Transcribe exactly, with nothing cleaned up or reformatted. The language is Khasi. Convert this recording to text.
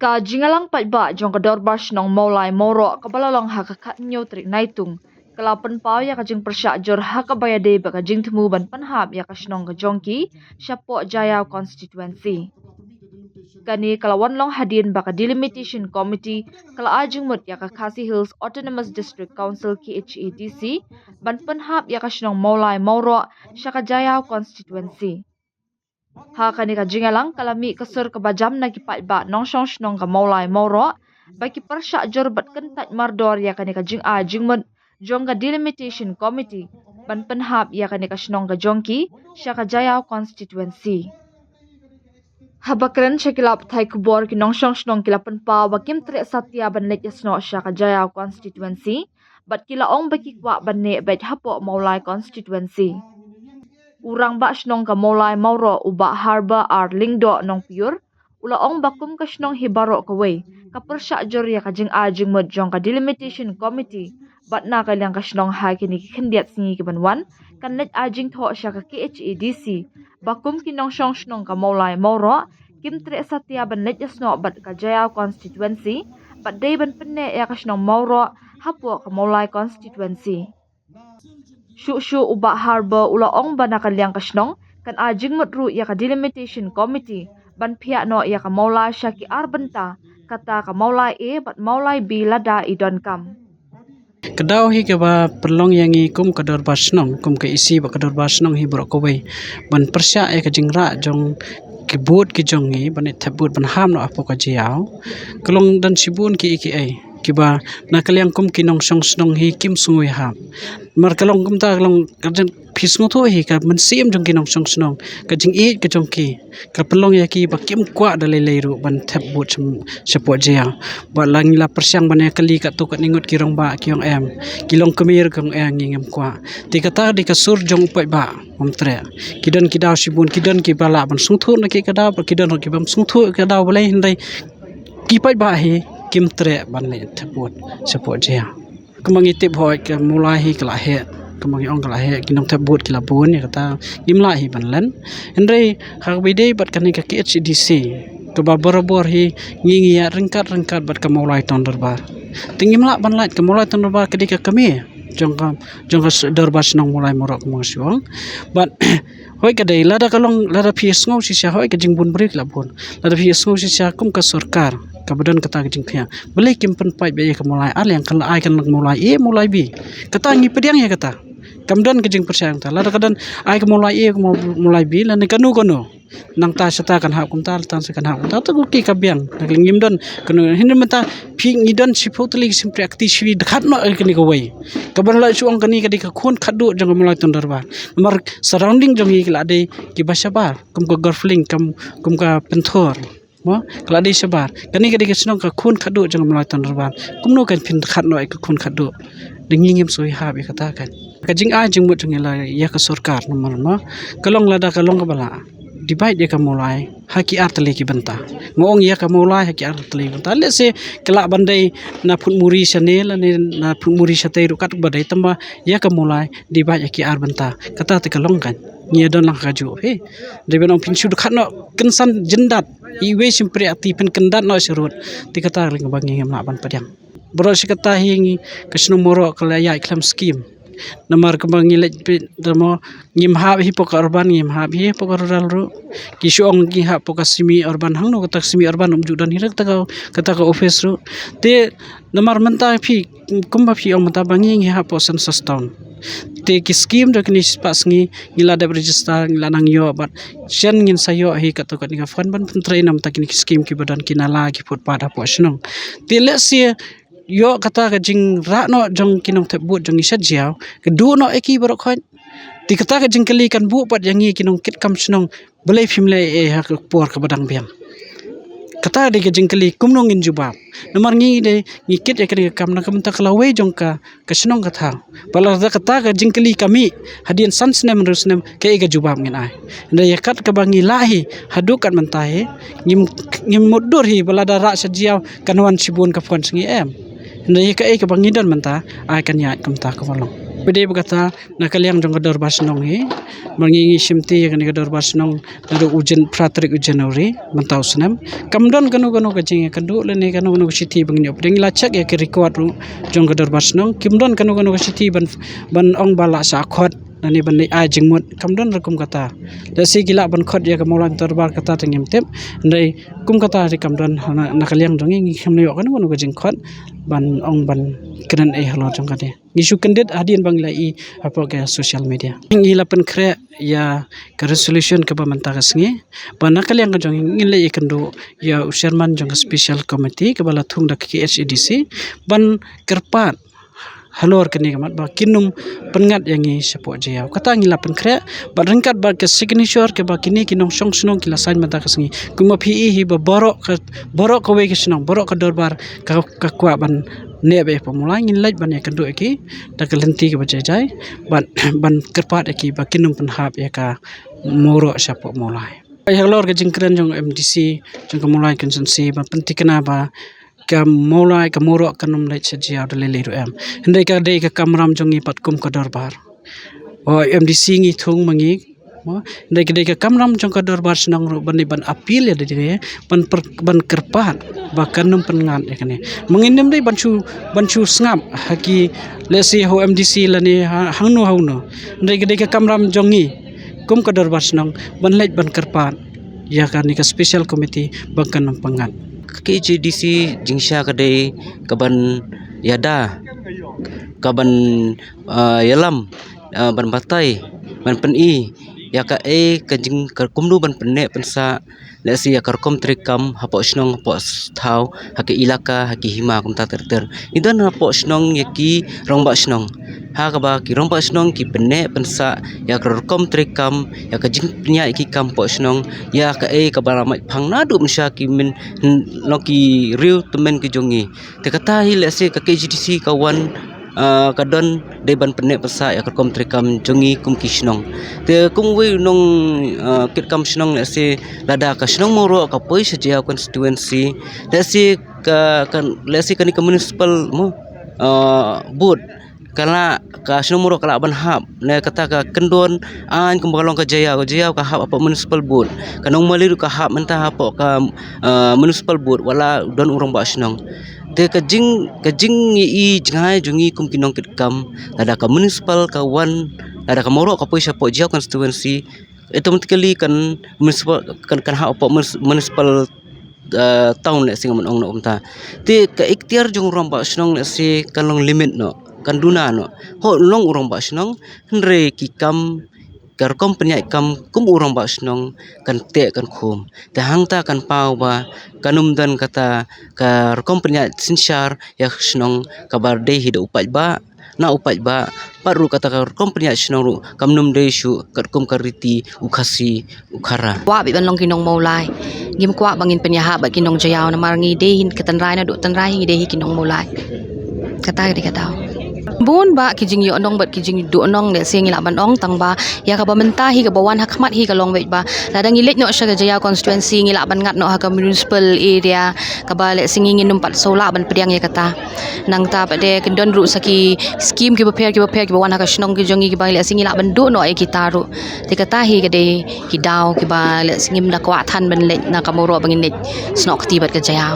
Ka jingialang paidbah jong ka Dorbar Shnong Mawlai Mawroh kaba la long ha ka khathynñiew tarik Naitung ka la pynpaw ïa ka jingpyrshah jur ha kaba ïadei bad ka jingthmu ban pynhap ïa ka shnong ka jong ki shapoh Jaïaw constituency. Kane ka la wan long hadien ba ka Delimitation Committee ka la ai jingmut ïa ka Khasi Hills Autonomous District Council, K H A D C, ban pynhap ïa ka shnong Mawlai Mawroh sha ka Jaïaw constituency. Ha kane ka jingialang ka la mih ka sur kaba jam na ki paidbah nongshong shnong ka Mawlai Mawroh ba ki pyrshah jur bad kyntait mardor ïa kane ka jingai jingmut jong ka Delimitation Committee ban pynhap ïa kane ka shnong ka jong ki sha ka Jaïaw constituency. Haba kren sha ki lad pathai khubor, ki nongshong shnong ki la pynpaw ba kim treh satia ban leit ïasnoh sha ka Jaïaw constituency bad ki la ong ba ki kwah ban neh beit hapoh Mawlai constituency. U Rangbah Shnong ka Mawlai Mawroh, u Bah Harba R Lyngdoh Nongpyiur, u la ong ba kum ka shnong hi baroh kawei ka pyrshah jur ïa ka jingai jingmut jong ka Delimitation Committee bad na ka liang ka shnong ha kine ki khyndiat sngi ki ban wan kan leit ai jingthoh sha ka K H A D C ba kum ki nongshong shnong ka Mawlai Mawroh kim treh satia ban leit ïasnoh bad ka Jaïaw constituency bad dei ban pynneh ïa ka shnong Mawroh hapoh ka Mawlai constituency. Shuh shuh u Bah Harba u la ong ba na ka liang ka shnong kan ai jingmut ruh ïa ka Delimitation Committee ban phiah noh ïa ka Mawlai sha ki ar bynta, kata ka Mawlai A bad Mawlai B lada i donkam. Ka daw hi kaba pynlong ïa ngi kum ka Dorbar Shnong, kum ka E C bad ka Dorbar Shnong hi baroh kawei ban pyrshah ïa ka jingrah jong ki vote ki jong ngi ban ïa thep vote ban ham noh hapoh ka Jaïaw. Ka long don shibun ki, ki ei kiba na ka liang kum ki nongshong shnong hi kim sngewhap. Namar ka long kumta, ka long ka jing phi sngewthuh hi ka mynsiem jong ki nongshong shnong, ka jingïeit ka jong ki ka pynlong ïa ki ba kim kwah da lei lei ruh ban thep vote sham, shapoh Jaïaw. Ba la ngi la pyrshang ban ïa kylli katto katne ngut ki rangbah ki ong em, ki longkmie ki ong em, ngi ngim kwah. Te kata dei ka sur jong u paidbah, ym treh. Ki don ki daw shibun, ki don kiba lah ban sngewthuh na ki ka daw, ki don ki bym sngewthuh ka daw balei, hynrei ki paidbah hi kim treh ban leit thep vote shapoh Jaïaw. Kumba ngi tip, hooid ka Mawlai hi ka la heh, kumba ngi ong ka la heh, ki nongthep vote ki la bun, ïa kata ngim lah hi ban len. Hynrei ha kaba ïadei bad kane ka K H A D C kaba barabor hi ngi, ngi ïaid ryngkat ryngkat bad ka Mawlai Ton Dorbar. Te ngim lah ban lait, ka Mawlai Ton Dorbar ka dei ka kmie jong ka, jong ka s-, Dorbar Shnong Mawlai Mawroh kumba nga shu ong. Bad hooid ka dei, lada ka long, lada phi sngew shisha, hooid ka jingbun briew ki la bun. Lada phi sngew shisha kum ka sorkar kaba don kata ka jingphiah, balei kim pynpait beit ïa ka Mawlai ar liang, ka la ai kan la ka Mawlai A, Mawlai B. Kata ngi pdiang ïa kata. Kam don ka jingpyrshah ïa kata. Lada ka don ai ka Mawlai A, ka Maw-, Mawlai B, lane kano kano. Nangta shata kan hap kumta, tang sa kan hap kumta, to ko ki ka biang. Na ka liang ngim don kano, hynrei mynta phi, ngi don shiphew tylli ki shympriahkti, shi dkhot noh ïa kane kawei. Kaba la shu ong kane ka dei ka khun khatduh jong ka Mawlai Ton Dorbar. Namar surrounding jong ngi ki la dei kiba shabar, kum ka Gorfling, kum, kum ka Pynthor. Mo, ka la dei shabar. Kane ka dei ka shnong ka khun khatduh jong ka Mawlai Ton Dorbar. Kumno kan phin dkhot noh ïa ka khun khatduh? Da ngi ngim sngewhap ïa kata kan. Ka jingai jingmut jong ngi la ïa ka sorkar namar, mo, ka long lada ka long kaba lah, divide ïa ka Mawlai ha ki ar tylli ki bynta. Nga ong ïa ka Mawlai ha ki ar tylli ki bynta. Let's say ka lah ban dei na Phutmuri shane lane na Phutmuri shatei ruh kat ba dei, tangba ïa ka Mawlai divide ïa ki ar bynta. Kata te ka long kan. Ngi ïa don lang kajuh hi. Dei ban ong phin shu dkhot noh kynsan jyndat, iwei shympriahkti phin kyndat noh sharud. Te kata ka long kaba ngi ngim lah ban pdiang. Baroh shi katta hi ngi, ka shnong Mawroh ka la ïaid khlem skim. Namar kumba ngi leit peit, da mo, ngim hap hi hapoh ka urban, ngim hap hi hapoh ka rural ruh. Ki shu ong ngi hap hapoh ka semi urban, hangno kata ka semi urban, um ju don hi ruh kata ka, kata ka office ruh. Te namar mynta phi, kumba phi ong mynta ba ngi, ngi hap hapoh census town. Te ki skim da kine shispah sngi ngi la dep register, ngi la nang ïoh, bad shen ngin sa ïoh hi katto katne ka fund ban pyntrei na bynta kine ki skim kiba don, ki nala, ki footpath hapoh shnong. Te let's say ïoh kata ka jingrah noh jong ki nongthep vote jong ngi sha Jaïaw, ka duh noh ïa ki baroh khoit. Te kata ka jingkylli kan buh pat ïa ngi ki nongkitkam shnong, balei phim leh ei ei ha ka por kaba dang biang. Kata dei ka jingkylli kumno ngin jubab. Namar ngi dei ngi kit ïa kane ka kam na ka bynta ka lawei jong ka, ka shnong ka thaw. Bad lada kata ka jingkylli ka mih hadien san snem hynriew snem, kaei ka jubab ngin ai? Hynrei ïa kat kaba ngi lah hi haduh kat mynta hi, ngim, ngim mutdur hi ba lada rah sha Jaïaw kan wan shibun ka fund sha ngi, em. Hynrei ïa kaei kaba ngi don mynta, ai kan ïaid kumta kumba long. Phi dei ba kata na ka liang jong ka dorbar shnong hi, mar ngi ngi shim ti ïa kane ka dorbar shnong naduh u Jan-, phra tarik u January mynta u snem. Kam don kano kano ka jingïakynduh lane kano kano ka shithi ba ngin ïoh. Phi dei ngi la check ïa ka record ruh jong ka dorbar shnong, kim don kano kano ka shithi ban, ban ong ba la shah khot lane ban leit ai jingmut, kam don ruh kum kata. Lehse ki lah ban khot ïa ka Mawlai Dorbar kata te ngim tip. Hynrei kum kata te kam don na, na ka liang jong ngi, ngim ïoh kano kano ka jingkhot ban ong ban kren ei halor jong kane. Ngi shu kyndit hadien ba ngi la ïohi hapoh ka social media. Ngi la pynkhreh ïa ka resolution kaba mynta ka sngi, ba na ka liang ka jong ngi ngin leit ïakynduh ïa u chairman jong ka special committee kaba la thung da ka K H A D C ban kyrpad halor kane ka mat ba kin ym pynngat ïa ngi shapoh jaiaw. Kata ngi la pynkhreh bad ryngkat bad ka signature kaba kine ki nongshong shnong ki la sign mynta ka sngi. Kumba phi ïohi hi ba baroh ka, baroh kawei ka shnong, baroh ka dorbar ka, ka kwah ban neh beit hapoh Mawlai, ngin leit ban ïakynduh ïa ki da ka lynti kaba jai jai ban, ban kyrpad ïa ki ba kin ym pynhap ïa ka Mawroh shapoh Mawlai. Ïa halor ka jingkren jong M D C jong ka Mawlai constituency ba pynthikna ba ka Mawlai, ka Mawroh kan ym leit sha jaiaw da lei lei ruh em. Hynrei ka dei ka kamram jong ngi pat kum ka dorbar. O M D C ngi thung ma ngi. Mo, hynrei ka dei ka kamram jong ka dorbar shnong ruh ban, ban appeal ïa lade, ban per-, ban kyrpad ba kan ym pynngat ïa kane. Ma ngin ym dei ban shu, ban shu sngap ha ki, lehse ha u M D C lane ha, hangno hangno. Hynrei ka dei ka kamram jong ngi kum ka dorbar shnong ban leit ban kyrpad ïa kane ka special committee ba kan ym pynngat. Ka K H A D C jingshisha ka dei kaban ïada, kaban, ah, ïalam, ah, ban batai, ban pyni ïa kaei ka jing, ka kumno ban pynneh pynsah, lehse ïa ka rukom treikam hapoh shnong, hapoh thaw, ha ki ilaka, ha ki hima kumta ter ter. Ngi don hapoh shnong ïa ki rangbah shnong, ha kaba ki rangbah shnong ki pynneh pynsah ïa ka rukom treikam, ïa ka jingpynïaid ki kam hapoh shnong, ïa kaei kaba la mait phang naduh mynsha ki myn, hmm, long ki riew tymmen ki jong ngi. Te kata hi lehse ka K H A D C ka wan, ah, ka don dei ban pynneh pynsah ïa ka rukom treikam jong ngi kum ki shnong. Te kum uwei u nong, ah, kit kam shnong, lehse lada ka shnong Mawroh ka poi sha jaiaw constituency, lehse ka, ka, lehse kane ka municipal mo, ah, board, ka la, ka shnong Mawroh ka lah ban hap, ne kata ka kyndon aiñ kumba ka long ka jaiaw, ka jaiaw ka hap hapoh municipal board, ka Nongmali ruh ka hap mynta hapoh ka, ah, municipal board, wat la don u rangbah shnong. Te ka jing, ka jingïohi jngai jong ngi kum ki nongkit kam, lada ka municipal ka wan, lada ka Mawroh ka poi shapoh jaiaw constituency, automatically kan municipal, kan, kan hap hapoh munis-, municipal, ah, town, lehse ngan ong noh kumta. Te ka iktiar jong u rangbah shnong lehse kan long limit noh, kan duna noh. Hooid long u rangbah shnong, hynrei ki kam, ka rukom pynïaid kam kum u rangbah shnong kan teh kan khum. Te hangta kan paw ba kan ym don kata ka rukom pynïaid synshar ïa ka shnong kaba dei hi da u paidbah, na u paidbah, bad ruh kata ka rukom pynïaid shnong ruh kam nym dei shuh katkum ka riti u Khasi u Khara. Kwah beit ban long ki nong Mawlai. Ngim kwah ba ngin pynïahap bad ki nong jaiaw, namar ngi dei hi ka tynrai, naduh tynrai hi ngi dei hi ki nong Mawlai. Kata ka dei ka daw. Bun bah ki jingïohnong bad ki jingduhnong, lehse ngi lah ban ong, tang ba ïa kaba mynta hi, kaba wan ha khmat hi ka long beit ba lada ngi leit noh sha ka jaiaw constituency ngi lah ban ngat noh ha ka municipal area, kaba lehse ngi ngin ym pat shu lah ban pdiang ïa kata. Nangta pat de kin don ruh sa ki skim kiba pher kiba pher kiba wan ha ka shnong ki jong ngi kiba lehse ngi lah ban duh noh ïa kita ruh. Te kata hi ka dei ki daw kiba lehse ngim da kwah than ban leit na ka Mawroh ba ngin leit snoh kti bad ka jaiaw.